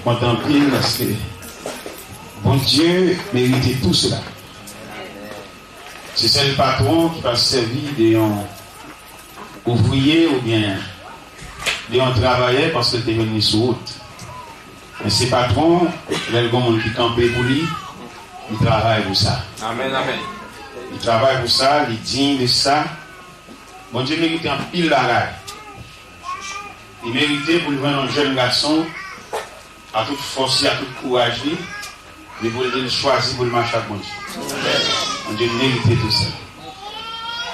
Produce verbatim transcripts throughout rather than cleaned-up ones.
Kontan anpil paske Bondye merite tou sela. Se sèl patwon ki pa sèvi de yon ouvriye oubyen de yon travayè paske l te jwenn li sou wout. Men se patwon, lè l gen moun ki kanpe pou li, li travay pou sa. Amèn, amèn. Li travay pou sa, li diy de sa. Bondye merite anpil bagay. Li merite pou l jwenn yon jèn gason a tout fòs li, a tout kouraj li, men pou l te chwazi pou l mache ak Bondye. Bondye merite tou sa.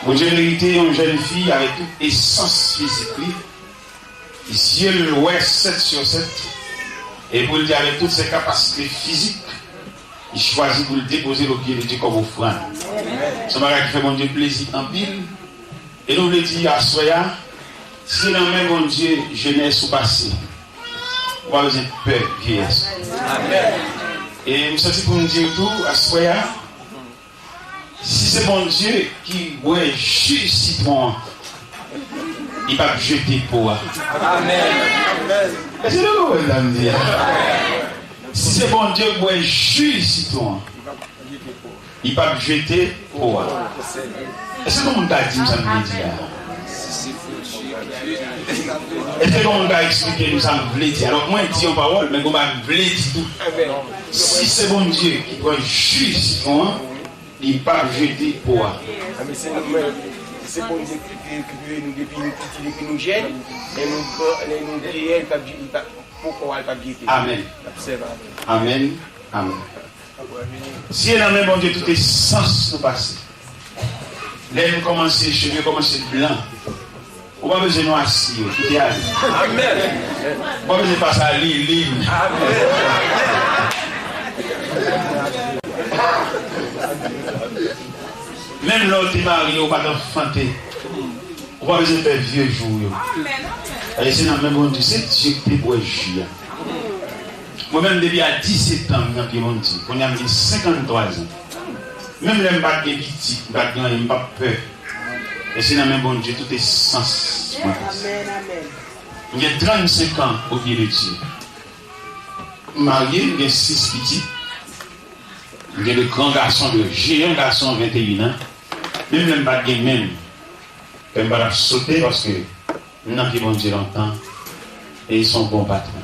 Bondye merite yon jèn fi avèk tout esans fizik li, zye l wè sèt sou sèt, e pou l di avèk tout se kapasite fizik, li chwazi pou l depoze l o pye de Dye kòm ofrann. Se yon bagay ki fè Bondye plezi anpil. E nou vle di aswè a, si nan men Bondye jenès ou pase, ou pa bezwen pè vyeyès. E m santi pou m di w tou, aswè a, si se Bondye ki bwè ji sitwon an, li p ap jete po a. Èske nou konprann sa m di a? Si se Bondye ki bwè ji sitwon an, li p ap jete po a. Èske gen moun ka di m sa m vle di a? Èske gen moun ka eksplike m sa m vle di a? Donk, mwen di yon pawòl, men gen yon bagay m vle di tou. Si se Bondye ki pran ji sitwon an, li p ap jete po a. Amèn. Se nou menm, se Bondye ki rekipere nou depi nou piti, depi nou jèn, lè nou gran, lè nou vyeyè, li p ap, li p ap, po kò a, li p ap jete. Amèn. L ap sèvi avè nou. Amèn. Amèn. Si e nan men Bondye tout esans nou pase. Lè nou kòmanse, cheve kòmanse blan. Ou pa bezwen nwasi yo, kite ale. Amèn. Ou pa bezwen pase a lilin. Amèn. Menm lè w te marye, ou pa t anfante. Ou pa bezwen pè vye jou w yo. Amèn, amèn. Paske se nan men Bondye, se Dye ki te bwè ji a. Mwen menm, depi a disèt an, m nan pye Bondye. Kounye a, m gen senkanntwa zan. Menm lè m pa t gen pitit, m pa t gen anyen, m p ap pè. E se nan men Bondye tout esans mwen pase. Amèn, amèn. M gen trannsenk an o pye de Dye. M marye, m gen sis pitit. M gen de gran gason, de jeyan gason, venteyen an. Menm lè m pa t gen menm, kè m pa t ap sote paske m nan pye Bondye lontan. E li se yon bon patwon.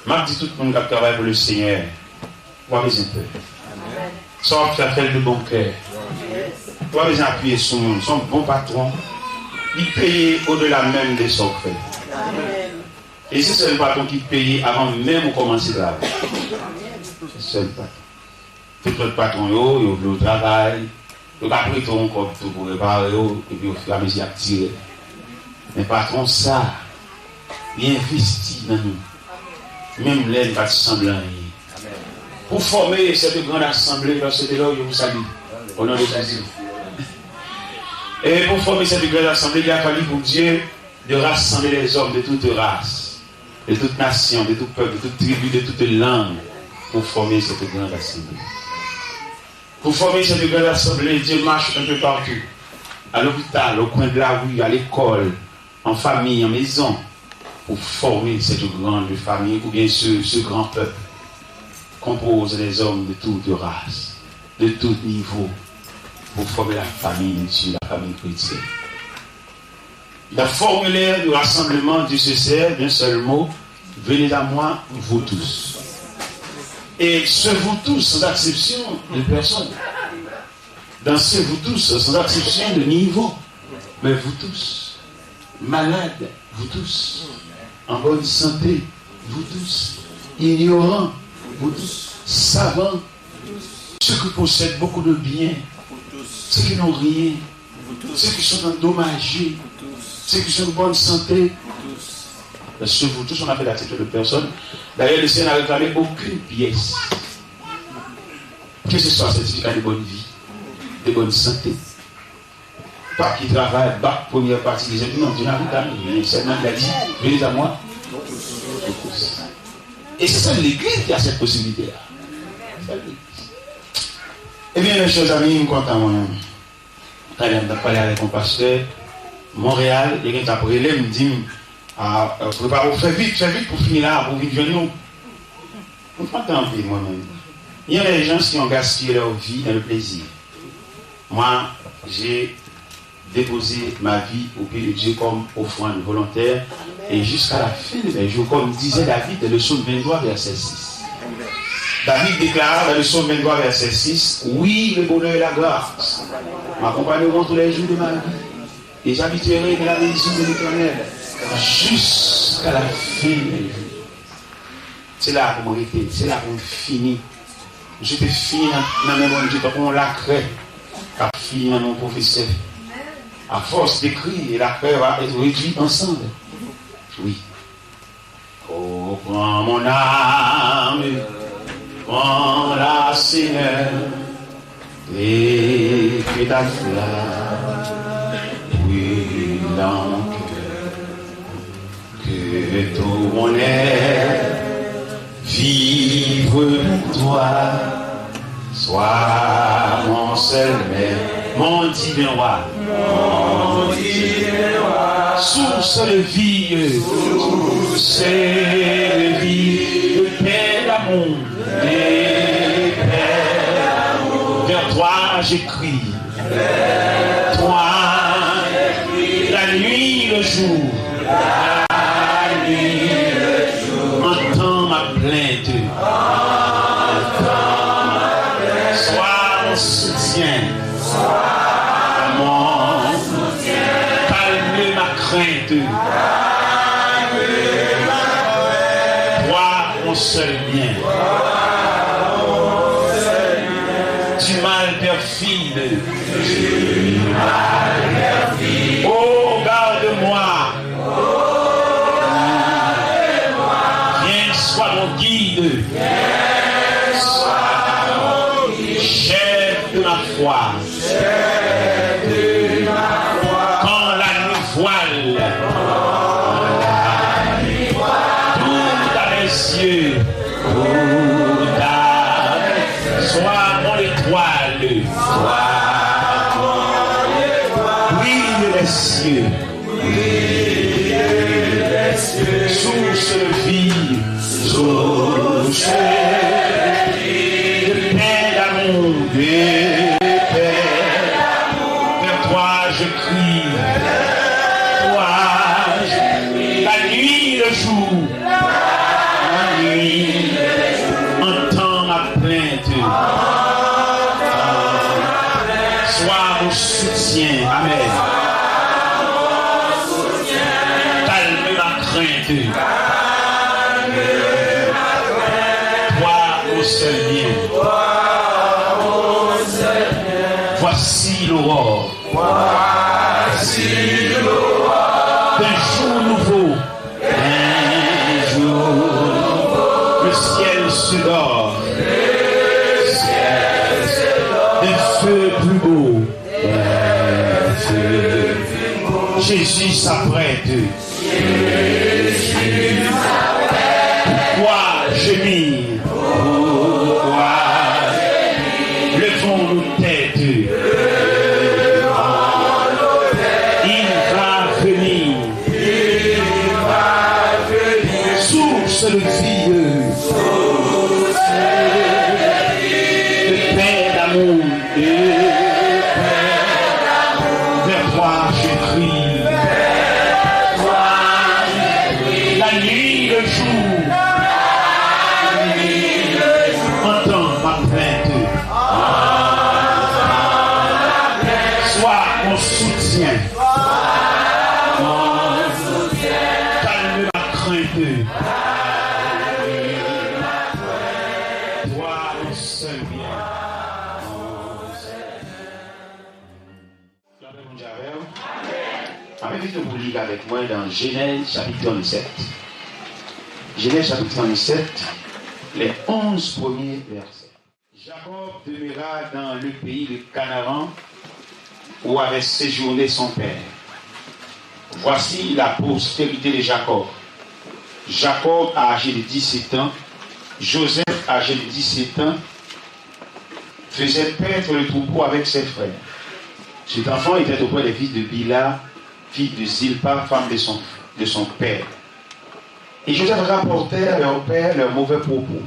M ap di tout moun k ap travay pou Lesenyè, ou pa bezwen pè. Sa w ap fè, fè l de bon kè. Ou pa bezwen apiye sou moun. Se yon bon patwon. Li peye odela menm de sa w fè. E se sèl patwon ki peye avan menm ou kòmanse travay. Se sèl patwon. Tout lòt patwon yo, yo vle w travay, yo ka prete w yon kòb tou pou repare w, epi ofiramezi y ap tire. Men patwon sa, li envesti nan nou, menm lè n pa t sanble anyen. Pou fòme cette grande assemblée, Pasteur Delors, je vous salue, au nom de Jésus. Et pour former cette grande assemblée, il a fallu pour Dieu de rassembler les hommes de toute race, de toute nation, de tout peuple, de toute tribu, de toute langue, pour former cette grande assemblée. Pour former cette grande assemblée, Dieu marche un peu partout, à l'hôpital, au coin de la rue, à l'école, en famille, en maison, pour former cette grande famille ou bien ce, ce grand peuple composé des hommes de toute race, de tout niveau, pour former la famille de Dieu, la famille chrétienne. Il a formulé le rassemblement du C C R d'un seul mot, venez à moi, vous tous. Et ce vous tous, sans exception de personne. Dans ce vous tous, sans exception de niveau, mais vous tous. Malades, vous tous. En bonne santé, vous tous. Ignorants, vous tous. Savants, ceux qui possèdent beaucoup de biens, ceux qui n'ont rien, ceux qui sont endommagés, ceux qui sont en bonne santé. Parce que vous tous, on a fait la tête de personne. D'ailleurs, le Seigneur n'a réclamé aucune pièce. Que ce soit certificat de bonne vie, de bonne santé, papye travay, bak, premyè pati, dezyèm, non, Dye n ap reklame, men sèlman li di, venez à moi. E se sèl legliz ki a sèt posibilite a. Sèl legliz. Ebyen, mes chers amis, m kontan mwen. Talè m t ap pale avèk yon pastè Monreyal, li gen t ap rele m, di m, Ah, euh, prépare, fais vite, fais vite pour finir là, pour vite venir. Vous m'entendez, moi-même. Il y a des gens qui ont gaspillé leur vie dans le plaisir. Moi, j'ai déposer ma vie au pied de Dieu comme offrande volontaire et jusqu'à la fin de mes jours, comme disait David dans le psaume vingt-trois, verset six. David déclara dans le psaume vingt-trois, verset six, oui, le bonheur et la grâce m'accompagneront tous les jours de ma vie, et j'habiterai dans la maison de l'Éternel jusqu'à la fin de mes jours. Se la pou m rete, se la pou m fini. M swete fini nan, nan men Bondye tankou yon lakrè k ap fini nan men yon pwofesè. À force d'écrire, la craie va être réduite en cendres. Oui. Oh, prends mon âme, prends-la, Seigneur, et que ta flamme brûle dans mon cœur. Que tout mon être vive pour toi, sois mon seul maître, mon divin roi, mon divin roi, source de vie, source de vie, de paix, d'amour, de paix, d'amour. Vers toi je crie. Toi, la nuit, le jour, la nuit, le jour, entends ma plainte. Sois mon soutien, mon soutien, calme ma crainte. Toi, mon seul bien. Du mal perfide. Oh, garde-moi. Viens, sois mon guide. Chef de ma foi. Quand la nuit voile tout à mes yeux, tout à mes yeux, sois mon étoile, brille les cieux, source de vie, source de vie, de paix, d'amour, de paix. Vers toi je crie, toi je crie. La nuit, le jour, la nuit, entends ma plainte. Sois mon soutien. Amen. Calme ma crainte. Toi, mon seul bien. Voici l'aurore. Voici l'aurore. D'un jour nouveau. D'un jour nouveau. Le ciel se dore. Le ciel se dore. D'un feu plus beau. Jésus s'apprête. Pourquoi gémir? Pourquoi gémir? Levons nos têtes. Il va venir. Source de vie. De paix, d'amour. Vers toi je crie. La nuit, le jour, entends ma plainte. Sois mon soutien. Calme ma crainte. Toi, mon seul bien. Lapè Bondye avè w. M ap envite w pou li avèk mwen nan Jenèz chapit trannnsèt. Genèse chapitre trente-sept, les onze premiers versets. Jacob demeura dans le pays de Canaan, où avait séjourné son père. Voici la postérité de Jacob. Jacob, âgé de dix-sept ans, Joseph, âgé de dix-sept ans, faisait paître le troupeau avec ses frères. Cet enfant était auprès des fils de Bilha, fils de Zilpa, femme de son frère. de son père. Et Joseph rapportèrent à leur père leurs mauvais propos.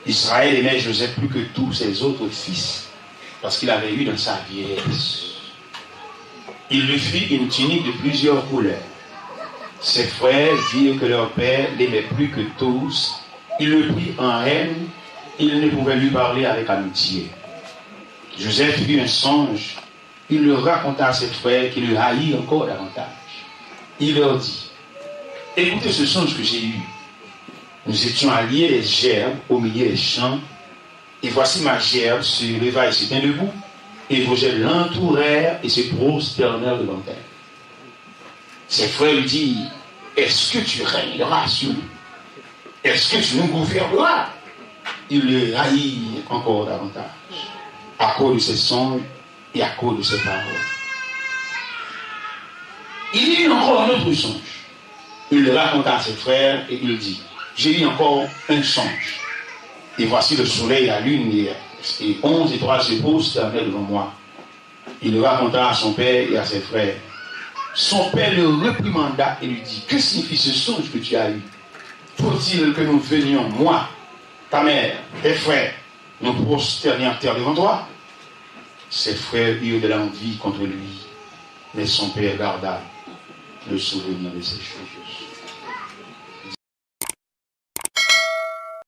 Israël aimait Joseph plus que tous ses autres fils, parce qu'il avait eu dans sa vieillesse. Il lui fit une tunique de plusieurs couleurs. Ses frères virent que leur père l'aimait plus que tous. Ils le prirent en haine. Ils ne pouvaient lui parler avec amitié. Joseph eut un songe. Il le raconta à ses frères qui le haïrent encore davantage. Il leur dit, écoutez ce songe que j'ai eu. Nous étions à lier les gerbes au milieu des champs, et voici ma gerbe se leva et se tint debout, et vos gerbes l'entourèrent et se prosternèrent devant elle. Ses frères lui dirent, est-ce que tu régneras sur nous? Est-ce que tu nous gouverneras? Il le haït encore davantage à cause de ses songes et à cause de ses paroles. Il y eut encore un autre songe. Il le raconta à ses frères et il dit, j'ai eu encore un songe. Et voici le soleil, la lune et, et onze étoiles se prosternaient devant moi. Il le raconta à son père et à ses frères. Son père le réprimanda et lui dit, que signifie ce songe que tu as eu? Faut-il que nous venions, moi, ta mère, tes frères, nous prosterner en terre devant toi? Ses frères eurent de l'envie contre lui, mais son père garda le souvenir de ces choses.